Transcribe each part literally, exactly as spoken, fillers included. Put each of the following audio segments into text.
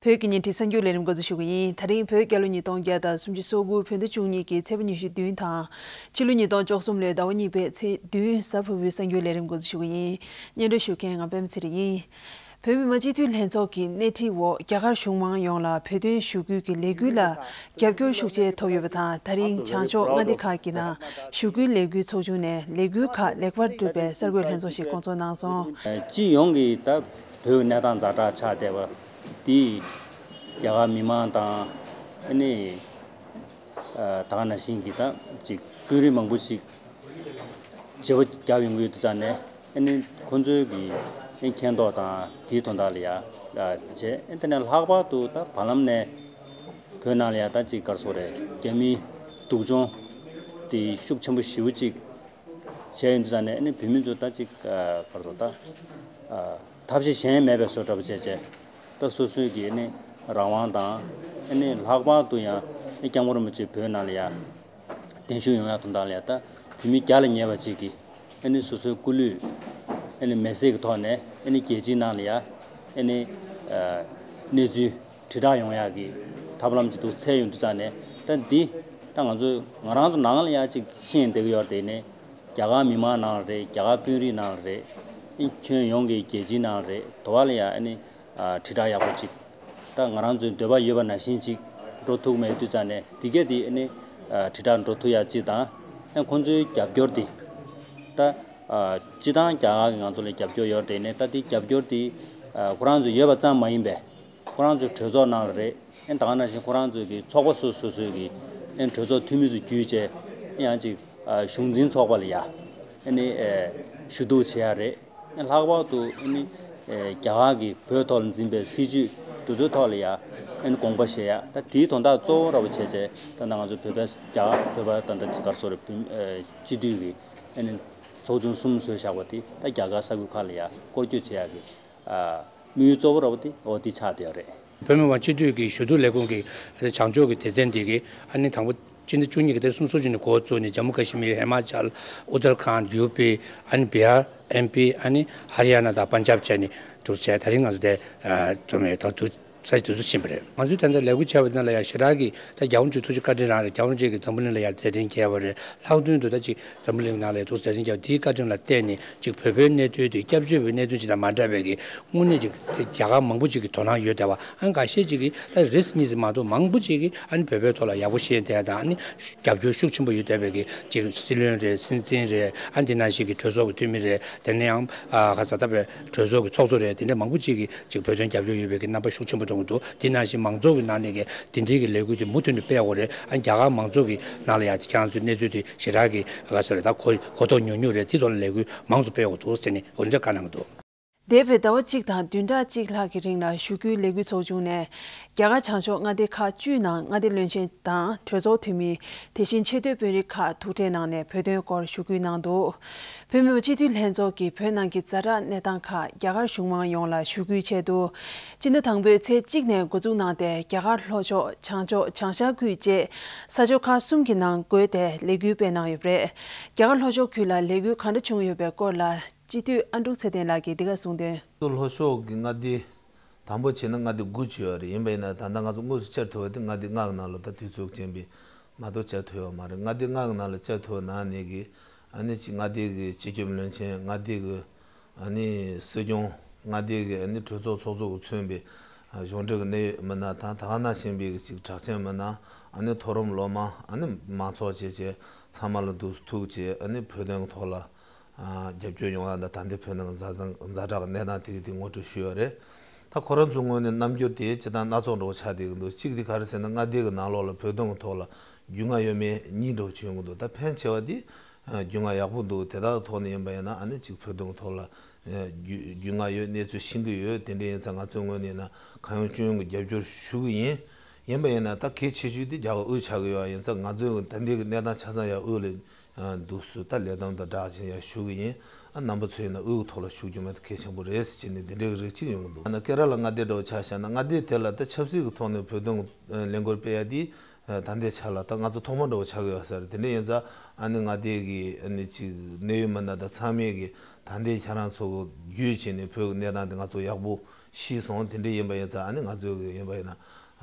བོད་ཀྱི་ཉིན་བྲིས་གསར་འགྱུར་ལས་རིམ་འགོ་འཛུགས་ཞུ་གི་ཡིན། ད་རིང་བོད་རྒྱལ་ལོ་ཉིས་སྟོང་བརྒྱ་དང་སུམ་ཅུ་སོ་དགུ་བོད་ཟླ་བཅུ་གཉིས་ཀྱི་ཚེས་པ་ཉི་ཤུ་བདུན་དང་། ཕྱི་ལོ་ཉིས་སྟོང་བཅུ་གསུམ་ལོའི་ཟླ་བ་གཉིས་པའི་ཚེས་བདུན་གཟའ་ཕུར་བུའི་གསར་འགྱུར་ལས་རིམ་འགོ་འཛུགས་ཞུ་གི་ཡིན། སྙན་སྒྲོན་ཞུ་མཁན་ང་པད་མ་ཚེ་རིང་ཡིན། བོད་མི་མང་སྤྱི་འཐུས་ལྷན་ཚོགས་ཀྱི་སྣེ་ཁྲིད་འོག་རྒྱ་གར་གཞུང་མང་ཡོངས་ལ་བོད་དོན་ཞུ་སྐུལ་གྱི་ལས་འགུལ་ལ་རྒྱབ་སྐྱོར་ཤུགས་ཆེ་ཐོབ་ཡོད་པ་དང་། ད་རིང་བྱང་ཕྱོགས་མངའ་སྡེ་ཁག་གི་ནང་ཞུ་སྐུལ་ལས་འགུལ་ཚོགས་ཆུང་ནས་ལས་འགུལ་ཁག་ལེགས་པར་གྲུབ་པའི་གསར་འགོད་ལྷན་ཚོགས་ཤིག་བསྐོང་ཚོགས་གནང་སོང་། སྤྱི་ཡོངས་ཀྱི་ད་བོད་ཀྱི་གནས་སྟངས་ཛ་དྲག་ཆགས་བསྡད་པ་དེ་རྒྱ་གར་མི་མང་དང་ཨ་ནི་ད་ག་ནང་བཞིན་གྱི་ད་ཅིག་དཔོན་རིགས་མང་པོ་ཞིག་བརྗེ་པོ་བརྒྱབ་ཡོང་གི་ཡོད་དུས་ཙང་ནས། ཨ་ནི་ཁོང་ཚོའི་གི་ཨ་མཁྱེན་རྟོགས་དང་དེའི་དོན་དག་ལ་ཡ་བྱས། ཨ་དེ་ནས་ལྷག་པར་དུ་ད་བར་ལམ་ནས་བོད་ནང་ལ་ཡ་ད་ཅིག་ག་རེ་ཟེར་དགོས་རེད། རྒྱ་མིའི་སྡུག་སྦྱོང་དེ་ཤུགས་ཆེན་པོ་ཞེ་པོ་ཅིག་བྱས་ཡོང་དུས་ཙང་ནས། ཨ་ནི་བོད་མི་ཚོ་ད་ཅིག་ག་རེ་ཟེར། ད་ཐབས་ཤེས་གཞན་མེད་པའི་བཟོ་འདྲ་པོ་བྱས་བྱས། ད་སོ་སོའི་གི་ཨ་ནི་རང་དབང་དང་། ཨ་ནི་ལྷག་པར་དུ་ཡང་ཨ་སྐྱབས་མགོན་རིན་པོ་ཆེ་བོད་ནང་ལ་ཡ་གདན་ཞུ་ཡོང་ཡག་དོན་དག་ལ་ཡ། ད་བོད་མི་བརྒྱ་ལ་ཉེ་བ་ཅིག་གིས་ཨ་ནི་སོ་སོའི་སྐུ་ལུས་ཨ་ནི་མེ་བསྲེགས་ཀྱི་ཐོག་ནས་ཨ་ནི་རྒྱལ་སྤྱིའི་ནང་ལ་ཡ་ཨ་ནི་ཨ་གནས་ཚུལ་དྲིལ་བསྒྲགས་ཡོང་ཡག་གི་ཐབས་ལམ་ཅིག་འདུག་འཚོལ་ཡོང་དུས་ཙང་ནས། ད་འདི་ད་ང་ཚོ་ང་རང་ཚོ་ནང་ལ་ཡ་ཅིག་ཤེས་བསྡད་ཀྱི་ཡོད་རེད། དེ་ནས་རྒྱ་གར་མི་མང་ནང་ལ་རེད། རྒྱ་གར་དཔོན་རིགས་ནང་ལ་རེད། ཨ་ཁྱོན་ཡོངས་ཀྱི་རྒྱལ་སྤྱིའི་ནང་ལ་རེད། དོ་བ་ལ་ཡ་ཨ་ནི་ཨ་དྲིལ་བསྒྲགས་ཡག་པོ་ཅིག་ད་ང་རང་ཚོའི་འདོད་པ་ཡོད་པ་ནང་བཞིན་ཅིག་འགྲོ་ཐུབ་མེད་དུས་ཙང་ནས། དེ་གས་དེ་ཨ་ནི་ཨ་དྲིལ་བསྒྲགས་འགྲོ་ཐུབ་ཡག་ཅིག་དང་། ཨ་ཁོང་ཚོའི་རྒྱབ་སྐྱོར་དེ་ད་ཨ་སྤྱི་བཏང་རྒྱ་གར་གྱིས་ང་ཚོ་ལ་རྒྱབ་སྐྱོར་ཡོད་རེད། དེ་ནས་ད་དེ་རྒྱབ་སྐྱོར་དེ་ཨ་ཁོ་རང་ཚོ་ཡོད་པ་ཙམ་མ་ཡིན་པའི་ཁོ་རང་ཚོའི་གྲོས་ཚོགས་ནང་ལ་རེད། ཨ་ད་ག་ནང་བཞིན་ཁོ་རང་ཚོའི་གི་ཚོགས་པ་སོ་སོ་སོའི་གི་ཨ་གྲོས་ཚོགས་འཐུས་མི་ཚོ་བརྒྱུད་བྱས། ཨ་ཡང་ཅིག་ཨ་གཞུང་འཛིན་ཚོགས་པ་ལ་ཡ་ཨ་ནི་ཨ་ཞུ་གཏུག་བྱེད་ཡག་རེད། ཨ་ལྷག་པར་དུ་ཨ་ནི་ཨ་རྒྱ་གར་གྱིས་བོད་ཐོག་ལ་འཛིན་པའི་སྲིད་བྱུས་དེ་ཚོའི་ཐོག་ལ་ཡ་ཨ་ནི་དགོངས་པ་བཞེས་ཡག་ད་དེའི་དོན་དག་གཙོ་བོ་འདྲ་པོ་བྱས་བྱས། ད་ལྟ་ང་ཚོ་བོད་པའི་རྒྱ་གར་བོད་པ་ད་ལྟ་ཅིག་ག་རེ་ཟེར་དགོས་རེད། བོད་ཨ་སྤྱི་འཐུས་ཀྱི་ཨ་ནི་ཚོགས་ཆུང་གསུམ་བཟོས་བཞག་པ་དེ་ད་རྒྱ་གར་ས་ཁུལ་ཁག་ལ་ཡ་སྐོར་སྐྱོད་བྱེད་ཡག་གི་ཨ་དམིགས་ཡུལ་གཙོ་བོ་འདྲ་པོ་དེ་འོ་དེ་ཆགས་བསྡད་ཡོད་རེད། བོད་མི་མང་སྤྱི་འཐུས་ཀྱི་ཞུ་གཏུག་ལས་ཁུངས་ཀྱི་བྱང་ཕྱོགས་ཀྱི་སྡེ་ཚན་འདི་གིས་ཨ་ནི་དང་པོ་སྤྱི་ཟླ་བཅུ་གཉིས་ཀྱི་ཚེས་སུམ་ཅུ་ནས་འགོ་བཙུགས་ནས་ཇམ་མུ་ཀ་ཤི་མིར། ཧི་མ་ཅལ། ཨུ་ཏར་ཁཱན། ཡུ་པི། ཨ་ནི་བི་ཧར། ཨེམ་པི། ཨ་ནི་ཧ་རི་ཡ་ན་དང་པན་ཇབ་བཅས་ནས་འདུག་བྱས། ད་རིང་ང་ཚོ་དེ་ཨ་འཛོམས་ཡོད། ད་དུ་ས་ཆ་དེ་ཚོ་ཕྱིན་པ་རེད། ང་ཚོས་ད་ལྟ་ལས་འགུལ་བྱས་པ་དེ་ནང་ལ་ཡང་ཞེ་དྲག་གི་ད་རྒྱལ་བ་རིན་པོ་ཆེ་ཐུགས་རྗེ་བཀའ་དྲིན་རང་རེད། རྒྱལ་བ་རིན་པོ་ཆེ་གིས་འཛམ་བུ་གླིང་ལ་ཡང་མཛད་འཕྲིན་བསྐྱལ་བ་རེད། ལྷག་དོན་དུ་ད་ཅིག་འཛམ་བུ་གླིང་ནང་ལ་ཡང་ཐུགས་རྗེ་བཀའ་དྲིན་བསྐྱལ་བ་དེའི་བཀའ་དྲིན་ལ་བརྟེན་ནས། ཅིག་བོད་པའི་གནད་དོན་དེ་སྐྱབས་བཅོལ་བའི་གནད་དོན་ཅིག་དང་མ་འདྲ་བའི་གི་དངོས་གནས་ཅིག་རྒྱ་གར་མང་པོ་ཅིག་གི་དོ་སྣང་ཡོད་བསྡད་པ། ཨ་འགའ་ཤས་ཅིག་གིས་ད་རེས་གཉིས་ཙམ་མ་གཏོགས་མང་པོ་ཅིག་གིས་ཨ་ནི་བོད་པའི་ཐོག་ལ་ཡག་པོ་ཤེས་བསྡད་དང་། ཨ་ནི་རྒྱབ་སྐྱོར་ཤུགས་ཆེན་པོ་ཡོད་བསྡད་པའི་གི་ཅིག་སྲིད་བློན་རེད། སྲིད་འཛིན་རེད། ཨ་འདི་ནང་བཞིན་གྱི་གྲོས་ཚོགས་ཀྱི་འཐུས་མི་རེད། དེ་ནས་ཡང་ཨ་ག་ས་ད་བའི་གྲོས་ཚོགས་ཀྱི་ཚོགས་གཙོ་རེད། དེ་འདྲ་མང་པོ་ཅིག་གིས་ཅིག་བོད་དོན་རྒྱབ་སྐྱོར་ཡོད་པའི་གི་རྣམ་པ་ཤུགས་ཆེན་པོ་མཐོང་གི་འདུག་དེ་ནང་བཞིན་མང་ཚོགས་ཀྱི་ནང་ནས་ཀྱང་དེ་འདྲའི་གི་ལས་འགུལ་དེ་མུ་མཐུད་ནས་སྤེལ་དགོས་རེད། ཨ་རྒྱ་གར་མང་ཚོགས་ཀྱི་ནང་ལ་ཡང་ཁྱེད་རང་ཚོའི་གནས་ཚུལ་དེ་ཞེ་དྲག་གི་ག་ས་རེད། ད་གོ་གོ་རྟོགས་ཉུང་ཉུང་རེད། དེ་ཐོག་ལ་ལས་འགུལ་མང་དུ་སྤེལ་དགོས་འདུག་ཟེར་ནས་འོ་འདྲ་བཀའ་གནང་གི་འདུག་འདས་པའི་ཟླ་བ་གཅིག་དང་བདུན་ཕྲག་གཅིག་ལྷག་གི་རིང་ལ་ཞུ་སྐུལ་ལས་འགུལ་ཚོགས་ཆུང་ནས་རྒྱ་གར་བྱང་ཕྱོགས་མངའ་སྡེ་ཁག་བཅུའི་ནང་མངའ་སྡེ་བློན་ཆེན་དང་གྲོས་ཚོགས་འཐུས་མི། དེ་བཞིན་ཆེས་མཐོའི་དཔོན་རིགས་ཁག་ཐུག་འཕྲད་གནང་ནས་བོད་དོན་སྐོར་ཞུ་སྐུལ་གནང་འདུག་བོད་མི་མང་སྤྱི་འཐུས་ལྷན་ཚོགས་ཀྱིས་བོད་ནང་གི་ཛ་དྲག་གནས་སྟངས་ཁག་རྒྱ་གར་གཞུང་མང་ཡོངས་ལ་ཞུ་སྐུལ་ཆེད་དུ། སྤྱི་ཟླ་དང་པོའི་ཚེས་གཅིག་ནས་འགོ་འཛུགས་གནང་སྟེ། རྒྱ་གར་ལྷོ་ཕྱོགས། བྱང་ཕྱོགས། བྱང་ཤར་ཁུལ་བཅས་ས་ཕྱོགས་ཁག་གསུམ་གྱི་ནང་བགོས་ཏེ་ལས་འགུལ་སྤེལ་གནང་ཡོད་པ་རེད། རྒྱ་གར་ལྷོ་ཕྱོགས་ཁུལ་ལ་ལས་འགུལ་གང་འདྲ་བྱུང་ཡོད་པའི་སྐོར་ལ། སྤྱི་འཐུས་ཨ་འབྲུག་ཚེ་བརྟན་ལགས་ཀྱིས་འདི་ག་གསུངས་དོན། ལྷོ་ཕྱོགས་ཀྱི་མངའ་སྡེ། དང་པོ་བྱས་ན་མངའ་སྡེ་དགུ་བྱས་ཡོད་རེད། ཡིན་པ་ཡིན་ན་ད་ལྟ་ང་ཚོ་དངོས་སུ་བཅར་ཐུབ་པ་དེ་མངའ་སྡེ་ལྔ་གི་ནང་ལ་ད་དུས་ཚོད་ཅན་པས་མ་གཏོགས་བཅར་ཐུབ་ཡོད་མ་རེད། མངའ་སྡེ་ལྔ་གི་ནང་ལ་བཅར་ཐུབ་པ་ནང་ནས་ཀྱི་ཨ་ནི་ཅིག་མངའ་སྡེ་གི་སྤྱི་ཁྱབ་བློན་ཆེན། མངའ་སྡེ་གི་ཨ་ནི་སྲིད་སྐྱོང་། མངའ་སྡེ་གི་ཨ་ནི་གྲོས་ཚོགས་ཚོགས་གཙོ་གིས་མཚོན་པའི་ཨ་གཞུང་འབྲེལ་གྱི་གནད་ཡོད་མི་སྣ་དང་། ད་ག་ནང་བཞིན་པའི་ཅིག་གྲགས་ཅན་མི་སྣ། ཨ་ནི་མཐོ་རིམ་སློབ་མ། ཨ་ནི་མང་ཚོགས་བཅས་བཅས་ཚང་མ་ལ་འདུག་ཐུག་བྱས། ཨ་ནི་བོད་དོན་གྱི་ཐོག་ལ་ཨ་རྒྱབ་སྐྱོར་ཡོང་ཡ་དང་། ད་ལྟའི་བོད་ནང་གི་ཛ་དྲག་གི་གནས་སྟངས་དེ་གི་དེ་ངོ་སྤྲོད་ཞུས་ཡོད་རེད། ད་ཁོ་རང་ཚོའི་ངོས་ནས་རྣམ་འགྱུར་དེ་སྤྱིར་བཏང་སྣ་ཚོགས་འདྲ་བོ་ཆགས་བསྡད་ཀྱི་འདུག་གཅིག་དེ་ག་རེ་ཟེར་ན། མངའ་སྡེ་གི་ནང་ལོགས་ལ་བོད་དོན་གྱི་ཐོག་ལ་རྒྱུས་མངའ་ཡོད་མེད་གཉིས་འདྲ་བོ་ཅིག་ཡོང་གི་འདུག་ད་ཕལ་ཆེ་བ་དེ་ཨ་རྒྱུས་མངའ་ཡག་པོ་འདུག་དེ་དག་གི་ཐོག་ནས་ཡིན་པ་ཡིན་ན་ཨ་ནི་ཅིག་བོད་དོན་གྱི་ཐོག་ལ་ཨ་རྒྱུས་རྒྱུས་མངའ་ཡོད། གནས་ཚུལ་ཤེས་ཀྱི་ཡོད། དེ་འདྲ་ཡིན་ཙང་ང་ཚོའི་ངོས་ནས་ཡིན་ན་གང་ཡོང་ཅི་ཡོང་གི་རྒྱབ་སྐྱོར་ཞུ་གི་ཡིན། ཡིན་པ་ཡིན་ན་ད་གལ་ཆེ་ཤོས་དེ་རྒྱ་གར་དབུས་ཆགས་ཀྱི་ཡོད་ཡིན་ཙང་། ང་ཚོའི་ད་ལྟའི་གི་གནས་སྟངས་ཆ་ཚང་ཡར་དབུས་ལ་ཨ་འདུག་སེ་ད་ལས་དོན་དང་སྦྲགས་བྱས་ཡར་ཞུ་གི་ཡིན། ཨ་རྣམ་པ་ཚོ་ཡིན་ན་དབུས་ཐོག་ལ་ཞུགས་རྒྱུ་མེད་དུ་གལ་ཆེན་པོ་རེད་ཟེར་བྱས་ནས་འདི་འདྲའི་རིགས་གཅིག་ཡོང་གི་འདུག་ཨ་ནི་ཀེ་ར་ལ་མངའ་སྡེ་འདྲ་བོ་ཆ་བཞག་ན། མངའ་སྡེ་དེ་ལ་ད་ཆབ་སྲིད་ཀྱི་ཐོག་ནས་བོད་དོན་ལས་འགུལ་སྤེལ་ཡ་དེ་ད་ལྟའི་ཆ་ལ་ད་ང་ཚོ་ཐོག་མ་འདྲ་བོ་ཆགས་ཀྱི་ཡོད་ས་རེད། དེ་འདྲ་ཡིན་ཙང་ཨ་ནི་མངའ་སྡེ་གི་ཨ་ནི་ཅིག་གནད་ཡོད་མི་སྣ་དང་ཚང་མས་ཀྱི་ད་ལྟའི་ཁྱེད་རང་ཚོ་གི་བརྒྱུད་བྱས་ནས་བོད་ཀྱི་གནས་སྟངས་དེ་ང་ཚོ་ཡག་པོ་ ཤེས་སོང་། དེ་འདྲ་ཡིན་པ་ཡིན་ཙང་ཨ་ནི་ང་ཚོས་ཡིན་པ་ཡིན་ན་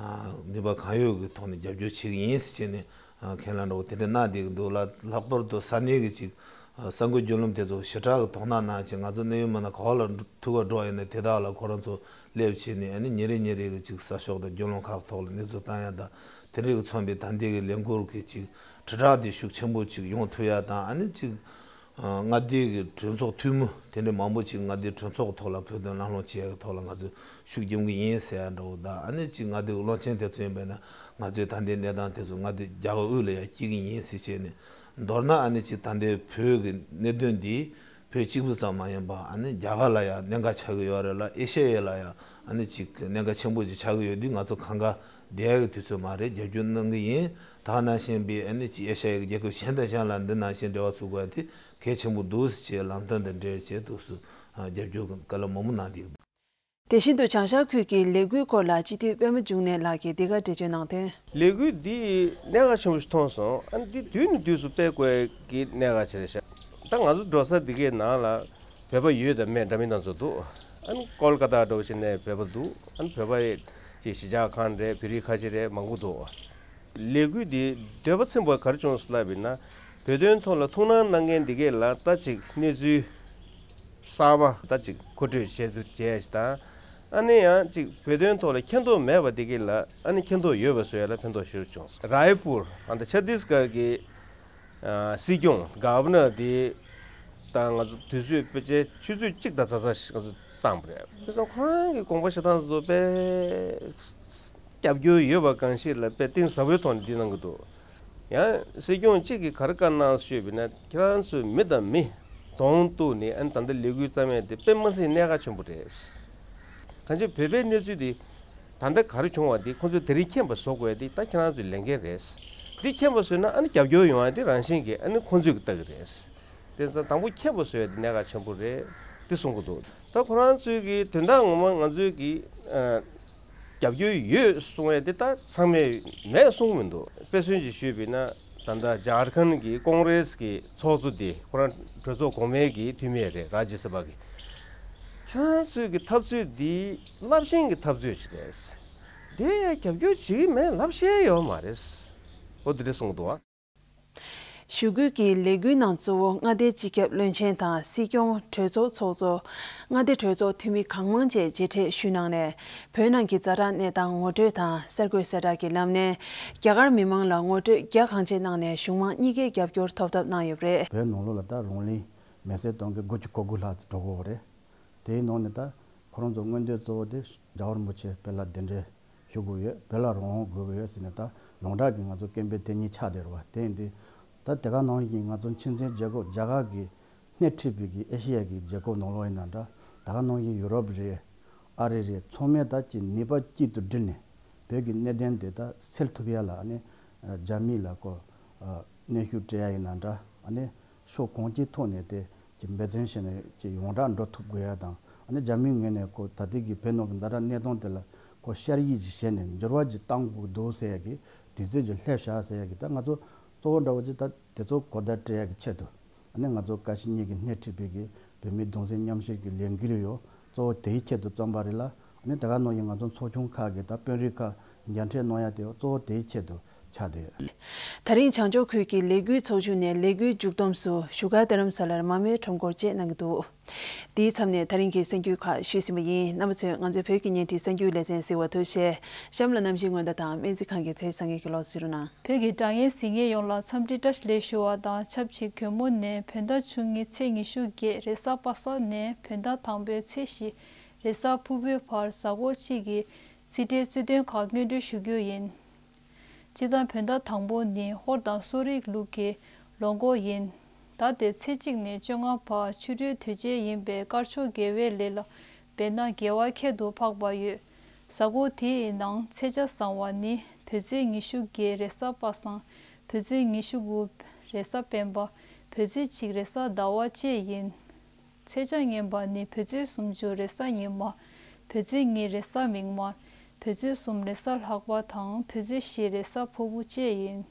ནུས་པ་གང་ཡོད་ཀྱི་ཐོག་ནས་རྒྱབ་སྐྱོར་བྱེད་ཀྱི་ཡིན་ཟེར་བྱས་ནས་ཁས་ལེན་འདྲ་བོ་དེ་འདྲ་གནང་བསྡད་ཀྱི་འདུག་ལ། ལྷག་པར་དུ་ས་གནས་ཀྱི་ཅིག་ས་འགུལ་བརྒྱུད་ལམ་དེ་ཚོ་ཞེ་དྲག་གི་དོ་སྣང་གནང་བྱས། ང་ཚོ་གནད་ཡོད་མི་སྣ་ག་པར་ལ་ཐུག་ག་འགྲོ་ཡིན་ན་དེ་དག་ལ་ཁོ་རང་ཚོ་སླེབས་བྱས་ནས་ཨ་ནི་ཉིན་རེ་ཉིན་རེ་གི་ཅིག་ས་ཕྱོགས་དང་བརྒྱུད་ལམ་ཁག་ཐོག་ལ་གནས་ཚུལ་བཏང་ཡ་དང་། དེ་འདྲ་གི་མཚོན་པའི་ད་ལྟའི་གི་ལས་འགུལ་གྱི་ཅིག་དྲིལ་བསྒྲགས་དེ་ཤུགས་ཆེན་པོ་ཅིག་ཡོང་ཐུབ་ཡ་དང་། ཨ་ནི་ཅིག་མངའ་སྡེ་གི་གྲོས་ཚོགས་འཐུས་མི་དེ་འདྲ་མང་པོ་ཅིག་མངའ་སྡེའི་གྲོས་ཚོགས་ཐོག་ལ་བོད་དོན་ལམ་ལྷོང་བྱེད་ཡ་གི་ཐོག་ལ་ང་ཚོས་ཤུགས་རྒྱབ་གི་ཡིན་ཟེར་ཡ་འདྲ་བོ་དང་། ཨ་ནི་ཅིག་མངའ་སྡེ་གི་བློན་ཆེན་དེ་ཚོ་ཡིན་པ་ཡིན་ན་ང་ཚོས་ད་ལྟའི་གནས་སྟངས་དེ་ཚོ་མངའ་སྡེ་རྒྱ་གར་དབུས་ལ་ཡ་སྐྱེལ་གི་ཡིན་ཟེར་བྱས་ནས། མདོར་ན་ཨ་ནི་ཅིག་ད་ལྟའི་བོད་ཀྱི་གནད་དོན་འདི་བོད་གཅིག་པུ་ཙམ་མ་ཡིན་པ་ཨ་ནི་རྒྱ་གར་ལ་ཡང་གནད་འགག་ཆགས་ཀྱི་ཡོད་རེད་ལ། ཨེ་ཤ་ཡ་ལ་ཡང་ཨ་ནི་ཅིག་གནད་འགག་ཆེན་པོ་ཅིག་ཆགས་ཀྱི་ཡོད་དུས་ང་ཚོ་གང་ག་བསྡད་ཡག་གི་དུས་ཚོད་མ་རེད། རྒྱབ་སྐྱོར་གནང་གི་ཡིན། ད་ག་ནང་བཞིན་པའི་ཨ་ནི་ཅིག་ཨེ་ཤ་ཡའི་རྒྱལ་ཁབ་གཞན་དང་གཞན་ལ་འདི་ནང་བཞིན་འབྲེལ་བ་བཙུགས་དགོས་ཡ་དེ་གལ་ཆེན་པོ་འདུག་ཟེར་བྱས་ལམ་སྟོན་དང་འབྲེལ་བྱས་འདུག་སུ་རྒྱབ་སྐྱོར་གྱི་བཀའ་སློབ་མང་པོ་གནང་བསྡད་ཀྱི་འདུག། དེ་བཞིན་དུ་བྱང་ཤར་ཁུལ་གྱི་ལས་འགུལ་སྐོར་ལ་སྤྱི་འཐུས་པད་མ་འབྱུང་གནས་ལགས་ཀྱིས་འདི་ག་འགྲེལ་བརྗོད་གནང་དོན། ལས་འགུལ་འདི་གནད་འགག་ཆེན་པོ་ཞིག་མཐོང་སོང་། ཨ་ནི་འདི་དུས་ནས་དུས་སུ་སྤེལ་དགོས་ཀྱི་གནད་འགག་ཆེ་རེད་ཤག། ད་ང་ཚོ་འགྲོ་ས་འདི་གའི་ནང་ལ་བོད་པ་ཡོད་དང་མེད་འདྲ་མིན་སྣ་ཚོགས་འདུག། ཨ་ནི་ཀོལ་ཀ་ཏ་འདྲ་བོ་ཞིག་ནས་བོད་པ་འདུག། ཨ་ནི་བོད་པ་ཅིག་གཞིས་ཆགས་ཁག་རེད། བོད་རིགས་ཁ་ཤས་རེད། མང་པོ་འདུག། ལས་འགུལ་འདི་འདོད་པ་ཚིམ་པོ་ག་རེ་བྱུང་སོང་ལབ་ཡིན་ན། བོད་དོན་ཐོག་ལ་ཐུགས་སྣང་གནང་མཁན་འདི་གས་ལ་ད་ཅིག་གནས་ཚུལ་གསར་པ་ད་ཅིག་མཁོ་སྤྲོད་བྱེད་དུ་བྱས་ཤིག་དང་། ཨ་ནི་ཡང་ཅིག་བོད་དོན་ཐོག་ལ་མཁྱེན་རྟོགས་མེད་པ་འདི་གས་ལ་ཨ་ནི་མཁྱེན་རྟོགས་ཡོད་པ་བཟོ་ཡ་ལ་ཕན་ཐོགས་ཤོར་བྱུང་སོང་། རཱའི་པུར་ཨ་ད་ཆ་ཏིས་གར་གྱི་ཨ་སྲིད་སྐྱོང་ག་བྷ་ནར་དེ་དང་ང་ཚོ་དུས་ཚོད་ཕལ་ཆེར་ཆུ་ཚོད་གཅིག་དང་ཙག་ཙག་ཞིག་ང་ཚོ་བཏང་པ་རེད། དེ་ཙང་ཁོ་རང་གི་དགོངས་པ་བཞེས་སྟངས་ཚོ་དཔེ་རྒྱབ་སྐྱོར་ཡོད་པ་གང་ཞིག་ལ་དཔེ་གཏིང་ཟབ་པོའི་ཐོག་ནས་འདི་གནང་གི་འདུག། ཡང་སྲིད་སྐྱོང་གཅིག་གིས་ག་རེ་བཀའ་གནང་ཞུས་པ་ཡིན་ན། ཁྱེད་རང་ཚོས་མི་དང་མི་གདོང་གཏུགས་ནས་ཨ་ནི་ད་ལྟ་ལས་འགུལ་བརྩམས་ཡས་དེ་དཔེ་མི་སྲིད་གནད་འགག་ཆེན་པོ་རེད། གང་ཅི་བོད་པའི་གནས་ཚུལ་འདི་ད་ལྟ་ག་རེ་བྱུང་བ་འདི་ཁོང་ཚོས་དེ་རིང་མཁྱེན་པ་བཟོ་དགོས་ཡ་འདི་ད་ཁྱེད་རང་ཚོའི་ལས་འགན་རེད། འདི་མཁྱེན་པ་བཟོས་ན་ཨ་ནི་རྒྱབ་སྐྱོར་ཡོང་ཡ་འདི་རང་བཞིན་གྱིས་ཨ་ནི་ཁོང་ཚོས་ཀྱི་ལྟ་གི་རེད། དེ་ཙང་དང་པོ་མཁྱེན་པ་བཟོ་ཡ་འདི་གནད་འགག་ཆེན་པོ་རེད། འདི་གསུང་གི་འདུག། ད་ཁོ་རང་ཚོའི་གི་དོན་དག་ངོ་མ་ང་ཚོའི་གི་ཨ་རྒྱབ་སྐྱོར་ཡོད་གསུང་ཡ་འདི་ད་ཚང་མས་མེད་གསུང་མི་འདུག། དཔེ་མཚོན་ཅིག་ཞུས་པ་ཡིན་ན། ད་ལྟ་ཇར་ཁན་གྱི་ཀོང་རེས་ཀྱི་ཚོགས་གཙོ་དེ་ཁོ་རང་གྲོས་ཚོགས་གོང་མའི་གི་འཐུས་མི་རེད། རཱ་ཇི་སི་བྷ་གི། ཁྱེད་རང་ཚོའི་གི་འཐབ་རྩོད་འདི་རླབས་ཆེན་གྱི་འཐབ་རྩོད་ཅིག་རེད། དེ་རྒྱབ་སྐྱོར་བྱེད་ཀྱི་མེད་ལབ་ཤེས་ཡོད་མ་རེད། ཨོ་དེ་འདྲ་གསུང་གི་འདུག་ཨ། ཞུ་སྐུལ་གྱི་ལས་འགུལ་ནང་གཙོ་བོ་མངའ་སྡེའི་སྤྱི་ཁྱབ་བློན་ཆེན་དང་སྲིད་སྐྱོང་། གྲོས་ཚོགས་ཚོགས་གཙོ། མངའ་སྡེ་གྲོས་ཚོགས་འཐུས་མི་གང་མང་བཅས་མཇལ་འཕྲད་ཞུས་གནང་ནས། བོད་ནང་གི་ཛ་དྲག་གནས་སྟངས་ངོ་སྤྲོད་དང་། གསར་འགོད་གསལ་བསྒྲགས་ཀྱི་ལམ་ནས་རྒྱ་གར་མི་མང་ལ་ངོ་སྤྲོད་རྒྱ་གང་ཆེ་གནང་ནས་གཞུང་མང་གཉིས་ཀའི་རྒྱབ་སྐྱོར་ཐོབ་ཐབས་གནང་ཡོད་པ་རེད། བོད་ནང་ལོགས་ལ་ད་རང་ལུས་མེར་སྲེག་གཏོང་མཁན་དགུ་བཅུ་གོ་དགུ་ལྷག་ཙམ་འགྲོ་གི་ཡོད་རེད། དེའི་ནང་ནས་ད་ཁོ་རང་ཚོ་མངོན་འདོད་གཙོ་བོ་དེ་རྒྱལ་བ་རིན་པོ་ཆེ་དཔལ་ལ་གདན་འདྲེན་ཞུ་དགོས་ཡོད། བོད་ལ་རང་དབང་དགོས་ཀྱི་ཡོད་ཟེར་ནས་ད་ཡོངས་གྲགས་ཀྱི་ང་ཚོ་སྐད་འབོད་དེ་གཉིས་ཆགས་བསྡད་རེད་བ། དེ་ཡིན་དུས་ད་དེ་ག་ནང་བཞིན་ང་ཚོ་ཕྱི་འཛིན་རྒྱལ་ཁབ་རྒྱ་གར་གྱི་སྣེ་ཁྲིད་པའི་གི་ཨེ་ཤེ་ཡ་གི་རྒྱལ་ཁབ་ནང་ལོགས་ཡིན་ན་འདྲ། དེ་ག་ནང་བཞིན་ཡུ་རོབ་རེད། ཨ་རི་རེད། ཚང་མས་ད་ཅིག་ནུས་པ་གཅིག་ཏུ་བསྒྲིལ་ནས་བོད་ཀྱི་གནད་དོན་དེ་ད་སེལ་ཐུབ་ཡ་ལ་ཨ་ནི་རྒྱ་མི་ལ་ཁོ་གནོན་ཤུགས་སྤྲད་ཡ་ཡིན་ན་འདྲ། ཨ་ནི་ཕྱོགས་གང་ཅིའི་ཐོག་ནས་དེ་ཅིག་འབད་བརྩོན་བྱས་ནས་ཅིག་ཡོངས་གྲགས་འགྲོ་ཐུབ་དགོས་ཡ་དང་། ཨ་ནི་རྒྱ་མིའི་ངོས་ནས་ཁོ་ད་ལྟའི་གི་བོད་ནང་གི་ཛ་དྲག་གནས་སྟངས་དེ་ལ་ཁོ་ཤར་ཡིད་ཅིག་བྱས་ནས་འགྱུར་བ་ཅིག་གཏང་དགོས་འདུག་ཟེར་ཡ་གི་དུས་ཚོད་ཅིག་སླེབས་ཤག་ཟེར་ཡ་གི། ད་ང་ཚོ་གཙོ་བོ་འདྲ་བོ་ཅིག་ད་དེ་ཚོ་གོ་བརྡ་སྤྲད་ཡ་གི་ཆེད་དུ། ཨ་ནི་ང་ཚོ་ཀ་ཤི་གཉིས་ཀྱི་སྣེ་ཁྲིད་པའི་གི་བོད་མིའི་གདུང་སེམས་མཉམ་སྐྱེད་ཀྱི་ལས་འགུལ་ཡོད། གཙོ་བོ་དེའི་ཆེད་དུ་བརྩམས་པ་རེད་ལ། ཨ་ནི་དེ་ག་ནང་བཞིན་ང་ཚོ་ཚོགས་ཆུང་ཁག་གི་ད་དཔོན་རིགས་ཁག་མཇལ་འཕྲད་གནང་ཡ་དེ་གཙོ་བོ་དེའི་ཆེད་དུ་ཆགས་བསྡད་ཡོད། དེ་རིང་བྱང་ཕྱོགས་ཁུལ་གྱི་ལས་འགུལ་ཚོགས་ཆུང་ནས་ལས་འགུལ་མཇུག་བསྡོམས་སུ་བཞུགས་སྒར་རྡ་རམ་ས་ལར་མར་མེའི་ཁྲོམ་སྐོར་བཅས་གནང་གི་འདུག། དེའི་མཚམས་ནས་ད་རིང་གི་གསར་འགྱུར་ཁག་ཞུས་ཟིན་པ་ཡིན། རྣམ་པ་ཚོས་ང་ཚོའི་བོད་ཀྱི་བརྙན་འཕྲིན་གསར་འགྱུར་ལེ་ཚན་གཟིགས་པར་ཐུགས་རྗེ་ཆེ། གཤམ་ལ་གནམ་གཤིས་སྔོན་བརྡ་དང་སྨན་རྩིས་ཁང་གི་ཚེས་བཟང་ངན་གྱི་ལོ་གཟིགས་རོགས་གནང་། བོད་ཀྱི་དྲ་བརྙན་གཟིགས་མཁན་ཡོངས་ལ་འཚམས་འདྲི་བཀྲ་ཤིས་བདེ་ལེགས་ཞུ་བ་དང་ཆབས་ཅིག་གྱོང་མོ་ནས་བོད་ཟླ་བཅུ་གཉིས་ཚེས་ཉི་ཤུ་བརྒྱད་རེས་གཟའ་པ་སངས་ནས་བོད་ཟླ་དང་པོའི་ཚེས་བཞི་རེས་གཟའ་ཕུར་བུའི་བར་གཟའ་འཁོར་གཅིག་གི་རྩིས་ཁྲའི་རྩིས་དོན་ཁག་སྙན་སྒྲོན་ཞུ་རྒྱུ་ཡིན། སྤྱིར་བཏང་བོད་ཟླ་དང་པོ་ནི་ཧོར་དང་སོག་རིགས་ལུགས་ཀྱི་ལོ་འགོ་ཡིན། ཟླ་དེའི་ཚེས་གཅིག་ནས་བཅོ་ལྔ་བར་ཆུ་སྦྲུལ་དུས་ཆེན་ཡིན་པས་དཀར་ཕྱོགས་དགེ་བའི་ལས་ལ་འབད་ན་དགེ་བ་ཁྱད་དུ་འཕགས་པ་ཡོད། གཟའ་འཁོར་དེའི་ནང་ཚེས་ཆ་བཟང་བ་ནི་བོད་ཚེས་ཉི་ཤུ་བརྒྱད་རེས་གཟའ་པ་སངས། བོད་ཚེས་ཉི་ཤུ་དགུ་རེས་གཟའ་སྤེན་པ། བོད་ཚེས་གཅིག་རེས་གཟའ་ཟླ་བ་བཅས་ཡིན། ཚེས་ཆ་ངན་པ་ནི་བོད་ཚེས་སུམ་ཅུ་རེས་གཟའ་ཉི་མ། བོད་ཚེས་གཉིས་རེས་གཟའ་མིག་དམར། བོད་ཚེས་གསུམ་རེས་གཟའ་ལྷག་པ་དང་བོད་ཚེས་བཞི་རེས་གཟའ་ཕུར་བུ་བཅས་ཡིན།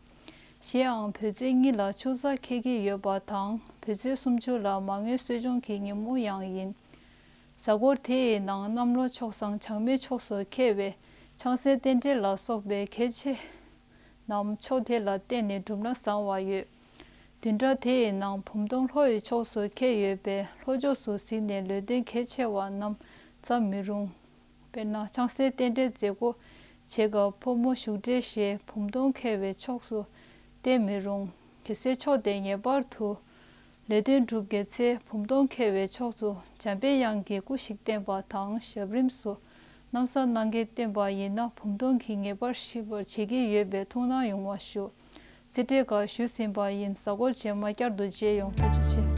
གཞན་ཡང་བོད་ཚེས་གཉིས་ལ་ཆུ་ཚགས་འཁེལ་གྱི་ཡོད་པ་དང་བོད་ཚེས་སུམ་ཅུ་ལ་མ་དངུལ་གསོ་སྦྱོང་གི་ཉིན་མོ་ཡང་ཡིན། གཟའ་འཁོར་དེ་ཡི་ནང་གནམ་ལོ་མཆོག་བཟང་བྱང་མའི་ཕྱོགས་སུ་འཁེལ་བའི་ཆང་སའི་རྟེན་འབྲེལ་ལ་སོགས་པའི་གལ་ཆེ་རྣམས་ཕྱོགས་དེ་ལ་བརྟེན་ནས་བསྒྲུབས་ན་བཟང་བ་ཡོད། བདུན་ཕྲག་དེ་ཡི་ནང་བུམ་སྟོང་ལྷོ་ཡི་ཕྱོགས་སུ་འཁེལ་ཡོད་པས་ལྷོ་ཕྱོགས་སུ་གཟིགས་ནས་ལས་དོན་གལ་ཆེ་བ་རྣམས་བརྩམ་མི་རུང་། དཔེར་ན། ཆང་སའི་རྟེན་འབྲེལ་མཛད་སྒོ་བྱེད་སྐབས་ཕོ་མོ་བཞུགས་གྲལ་ཞེས་བུམ་སྟོང་འཁེལ་བའི་ཕྱོགས་སུ་བསྟན་མི་རུང་། གལ་སྲིད་ཕྱོགས་དེ་ངེས་པར་དུ་ལས་དོན་སྒྲུབ་དགོས་ཚེ་བུམ་སྟོང་འཁེལ་བའི་ཕྱོགས་སུ་འཇམ་པའི་དབྱངས་ཀྱི་སྐུ་ཞིག་བསྟན་པ་དང་ཞབས་རིམ་སུ་སྣམ་ས་གནང་མཁན་བསྟན་པ་ཡིན་ན་བུམ་སྟོང་གིས་ངེས་པར་ཞི་བར་བྱེད་ཀྱི་ཡོད་པས་ཐུགས་སྣང་ཡོང་བ་ཞུ། རྩིས་སྤྲོད་ཁག་ཞུས་ཟིན་པ་ཡིན། གཟའ་འཁོར་རྗེས་མ་བསྐྱར་དུ་མཇལ་ཡོང་། ཐུགས་རྗེ་ཆེ།